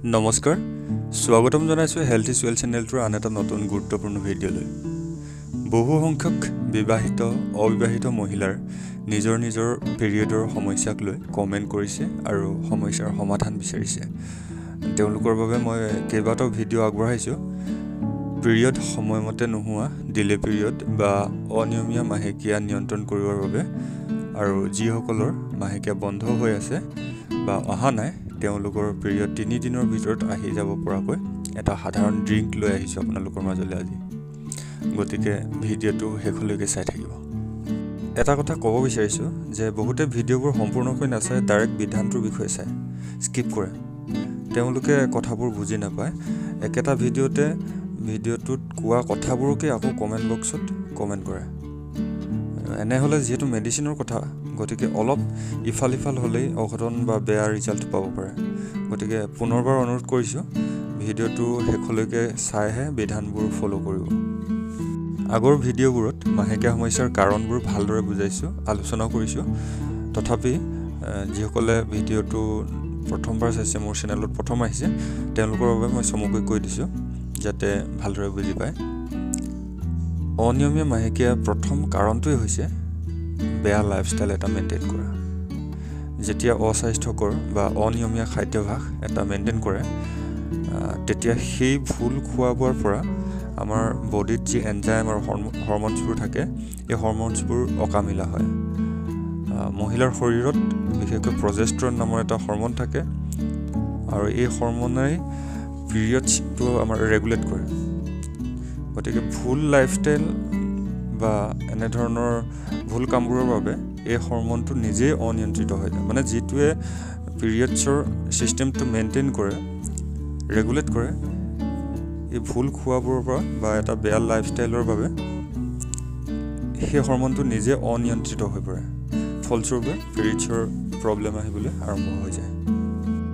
নমস্কাৰ, স্বাগতম জনাইছোঁ হেল্থ is well চেনেলটোৰ আন এটা নতুন গুৰুত্বপূৰ্ণ ভিডিঅ'লৈ। বহু সংখ্যক বিবাহিত অবিবাহিত মহিলাৰ নিজৰ নিজৰ পিৰিয়ডৰ সমস্যাক লৈ কমেণ্ট কৰিছে আৰু সমস্যাৰ সমাধান বিচাৰিছে। তেওঁলোকৰ বাবে মই কেইবাটাও ভিডিঅ' আগবঢ়াইছোঁ। পিৰিয়ড সময়মতে নোহোৱা, ডিলে পিৰিয়ড বা অনিয়মীয়া মাহেকীয়া নিয়ন্ত্ৰণ কৰিবৰ বাবে আৰু যিসকলৰ মাহেকীয়া বন্ধ হৈ আছে বা অহা নাই, তেওঁলোকৰ পিৰিয়ড 3 দিনৰ ভিতৰত আহি যাব পৰাকৈ এটা সাধাৰণ ড্ৰিংক লৈ আহিছোঁ আপোনালোকৰ মাজলৈ আজি। গতিকে ভিডিঅ'টো শেষলৈকে চাই থাকিব। এটা কথা ক'ব বিচাৰিছোঁ যে বহুতে ভিডিঅ'বোৰ সম্পূৰ্ণকৈ নাচায়, ডাইৰেক্ট বিধানটোৰ বিষয়ে চায়, স্কিপ কৰে। তেওঁলোকে কথাবোৰ বুজি নাপায়। একেটা ভিডিঅ'তে ভিডিঅ'টোত কোৱা কথাবোৰকে আকৌ কমেণ্ট বক্সত কমেণ্ট কৰে। এনে হ'লে যিহেতু মেডিচিনৰ কথা, গতিকে অলপ ইফাল সিফাল হ'লেই অঘটন বা বেয়া ৰিজাল্ট পাব পাৰে। গতিকে পুনৰবাৰ অনুৰোধ কৰিছোঁ, ভিডিঅ'টো শেষলৈকে চাইহে বিধানবোৰ ফ'ল' কৰিব। আগৰ ভিডিঅ'বোৰত মাহেকীয়া সমস্যাৰ কাৰণবোৰ ভালদৰে বুজাইছোঁ, আলোচনাও কৰিছোঁ। তথাপি যিসকলে ভিডিঅ'টো প্ৰথমবাৰ চাইছে, মোৰ চেনেলত প্ৰথম আহিছে, তেওঁলোকৰ বাবে মই চমুকৈ কৈ দিছোঁ যাতে ভালদৰে বুজি পায়। অনিয়মীয়া মাহেকীয়া প্ৰথম কাৰণটোৱে হৈছে বেয়া লাইফষ্টাইল এটা মেইনটেইন কৰা। যেতিয়া অস্বাস্থ্যকৰ বা অনিয়মীয়া খাদ্যাভ্যাস এটা মেইনটেইন কৰে, তেতিয়া সেই ভুল খোৱা বোৱাৰ পৰা আমাৰ বডিত যি এনজাইম আৰু হৰম'নছবোৰ থাকে, এই হৰম'নছবোৰ অকামিলা হয়। মহিলাৰ শৰীৰত বিশেষকৈ প্ৰজেষ্ট্ৰন নামৰ এটা হৰম'ন থাকে আৰু এই হৰম'নেই পিৰিয়ডছটো আমাৰ ৰেগুলেট কৰে। গতিকে ভুল লাইফষ্টাইল বা এনেধৰণৰ ভুল কামবোৰৰ বাবে এই হৰম'নটো নিজেই অনিয়ন্ত্ৰিত হৈ যায়। মানে যিটোৱে পিৰিয়ডছৰ ছিষ্টেমটো মেইনটেইন কৰে, ৰেগুলেট কৰে, এই ভুল খোৱাবোৰৰ পৰা বা এটা বেয়া লাইফষ্টাইলৰ বাবে সেই হৰম'নটো নিজে অনিয়ন্ত্ৰিত হৈ পৰে। ফলস্বৰূপে পিৰিয়ডছৰ প্ৰব্লেম আহিবলৈ আৰম্ভ হৈ যায়।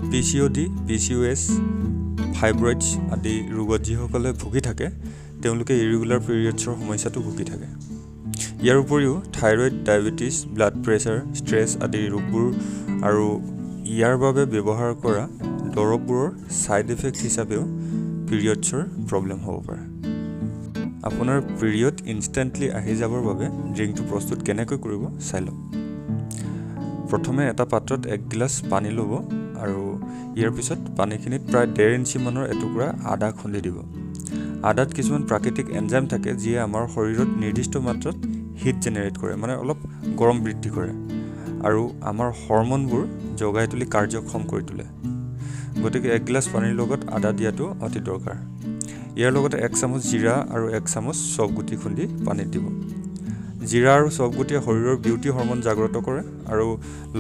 PCOD, PCOS, fibroids আদি ৰোগত যিসকলে ভুগি থাকে, তেওঁলোকে ইৰেগুলাৰ পিৰিয়ডছৰ সমস্যাটো ভুগি থাকে। ইয়াৰ উপৰিও thyroid, diabetes, blood pressure, stress আদি ৰোগবোৰ আৰু ইয়াৰ বাবে ব্যৱহাৰ কৰা দৰৱবোৰৰ ছাইড এফেক্ট হিচাপেও পিৰিয়ডছৰ প্ৰব্লেম হ'ব পাৰে। আপোনাৰ পিৰিয়ড ইনষ্টেণ্টলি আহি যাবৰ বাবে ড্ৰিংকটো প্ৰস্তুত কেনেকৈ কৰিব চাই লওক। প্ৰথমে এটা পাত্ৰত 1 গিলাচ পানী ল'ব আৰু ইয়াৰ পিছত পানীখিনিত প্ৰায় 1.5 ইঞ্চিমানৰ এটুকুৰা আদা খুন্দি দিব। আদাত কিছুমান প্ৰাকৃতিক এনজাইম থাকে যিয়ে আমাৰ শৰীৰত নিৰ্দিষ্ট মাত্ৰাত হিট জেনেৰেট কৰে, মানে অলপ গৰম বৃদ্ধি কৰে আৰু আমাৰ হৰম'নবোৰ জগাই তুলি কাৰ্যক্ষম কৰি তোলে। গতিকে 1 গিলাচ পানীৰ লগত আদা দিয়াটো অতি দৰকাৰ। ইয়াৰ লগতে 1 চামুচ জিৰা আৰু 1 চামুচ চফগুটি খুন্দি পানীত দিব। জিৰা আৰু চফগুটিয়ে শৰীৰৰ বিউটি হৰম'ন জাগ্ৰত কৰে আৰু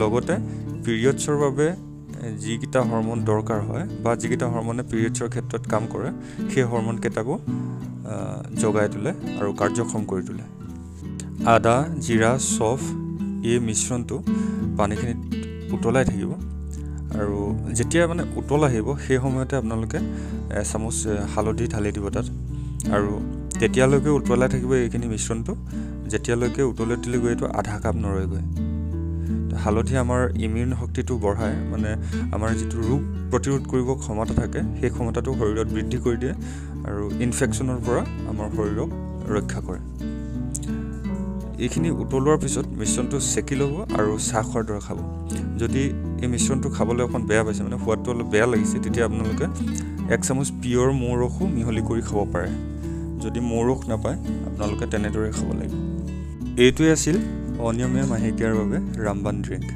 লগতে পিৰিয়ডছৰ বাবে যিকেইটা হৰম'ন দৰকাৰ হয় বা যিকেইটা হৰম'নে পিৰিয়ডছৰ ক্ষেত্ৰত কাম কৰে, সেই হৰম'নকেইটাকো জগাই তোলে আৰু কাৰ্যক্ষম কৰি তোলে। আদা, জিৰা, চফ এই মিশ্ৰণটো পানীখিনিত উতলাই থাকিব আৰু যেতিয়া মানে উতল আহিব সেই সময়তে আপোনালোকে এচামুচ হালধি ঢালি দিব তাত আৰু তেতিয়ালৈকে উতলাই থাকিব এইখিনি মিশ্ৰণটো, যেতিয়ালৈকে উতলি উতলি গৈ এইটো আধা কাপ নৰয়গৈ। হালধি আমাৰ ইমিউন শক্তিটো বঢ়ায়, মানে আমাৰ যিটো ৰোগ প্ৰতিৰোধ কৰিব ক্ষমতা থাকে সেই ক্ষমতাটো শৰীৰত বৃদ্ধি কৰি দিয়ে আৰু ইনফেকশ্যনৰ পৰা আমাৰ শৰীৰক ৰক্ষা কৰে। এইখিনি উতলোৱাৰ পিছত মিশ্ৰণটো চেকি ল'ব আৰু চাহ খোৱাৰ দৰে খাব। যদি এই মিশ্ৰণটো খাবলৈ অকণ বেয়া পাইছে, মানে সোৱাদটো অলপ বেয়া লাগিছে, তেতিয়া আপোনালোকে 1 চামুচ পিয়ৰ মৌ ৰসো মিহলি কৰি খাব পাৰে। যদি মৌ ৰস নাপায় আপোনালোকে তেনেদৰে খাব লাগিব। এইটোৱে আছিল অনিয়মীয়া মাহেকীয়াৰ বাবে ৰামবান ড্ৰিংক।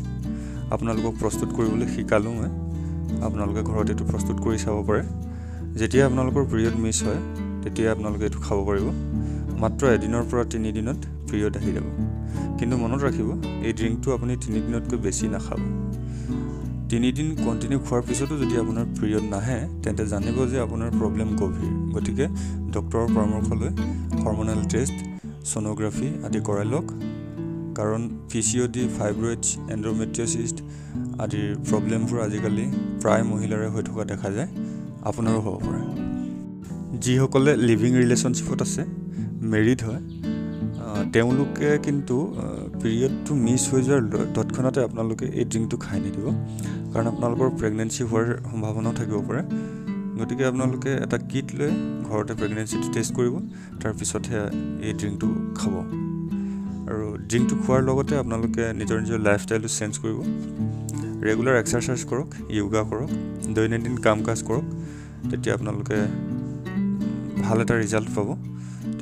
আপোনালোকক প্ৰস্তুত কৰিবলৈ শিকালোঁ মই। আপোনালোকে ঘৰত এইটো প্ৰস্তুত কৰি চাব পাৰে। যেতিয়া আপোনালোকৰ পিৰিয়ড মিছ হয় তেতিয়া আপোনালোকে এইটো খাব পাৰিব। মাত্ৰ এদিনৰ পৰা 3 দিনত পিৰিয়ড আহি যাব। কিন্তু মনত ৰাখিব, এই ড্ৰিংকটো আপুনি 3 দিনতকৈ বেছি নাখাব। 3 দিন কণ্টিনিউ খোৱাৰ পিছতো যদি আপোনাৰ পিৰিয়ড নাহে, তেন্তে জানিব যে আপোনাৰ প্ৰব্লেম গভীৰ। গতিকে ডক্টৰৰ পৰামৰ্শ লৈ হৰম'নেল টেষ্ট, ছ'ন'গ্ৰাফি আদি কৰাই লওক। কাৰণ PCOD, fibroids, এণ্ড্ৰমেট্ৰিয়চিছ আদিৰ প্ৰব্লেমবোৰ আজিকালি প্ৰায় মহিলাৰে হৈ থকা দেখা যায়, আপোনাৰো হ'ব পাৰে। যিসকলে লিভিং ৰিলেশ্যনশ্বিপত আছে, মেৰিড হয়, তেওঁলোকে কিন্তু পিৰিয়ডটো মিছ হৈ যোৱাৰ তৎক্ষণাতে আপোনালোকে এই ড্ৰিংকটো খাই নিদিব। কাৰণ আপোনালোকৰ প্ৰেগনেঞ্চি হোৱাৰ সম্ভাৱনাও থাকিব পাৰে। গতিকে আপোনালোকে এটা কিট লৈ ঘৰতে প্ৰেগনেঞ্চিটো টেষ্ট কৰিব, তাৰপিছতহে এই ড্ৰিংকটো খাব। আৰু ড্ৰিংকটো খোৱাৰ লগতে আপোনালোকে নিজৰ নিজৰ লাইফষ্টাইলটো চেঞ্জ কৰিব, ৰেগুলাৰ এক্সাৰচাইজ কৰক, য়োগা কৰক, দৈনন্দিন কাম কাজ কৰক, তেতিয়া আপোনালোকে ভাল এটা ৰিজাল্ট পাব।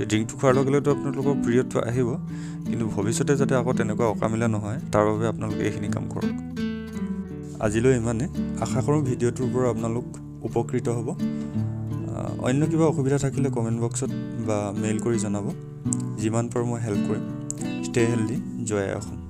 ড্ৰিংকটো খোৱাৰ লগে লগেতো আপোনালোকৰ পিৰিয়ডটো আহিব, কিন্তু ভৱিষ্যতে যাতে আকৌ তেনেকুৱা অকামিলা নহয় তাৰ বাবে আপোনালোকে এইখিনি কাম কৰক। আজিলৈ ইমানে। আশা কৰোঁ ভিডিঅ'টোৰ পৰা আপোনালোক উপকৃত হ'ব। অন্য কিবা অসুবিধা থাকিলে কমেণ্ট বক্সত বা মেইল কৰি জনাব, যিমান পাৰোঁ মই হেল্প কৰিম। ষ্টে হেল্ডি, জয় আই অসম।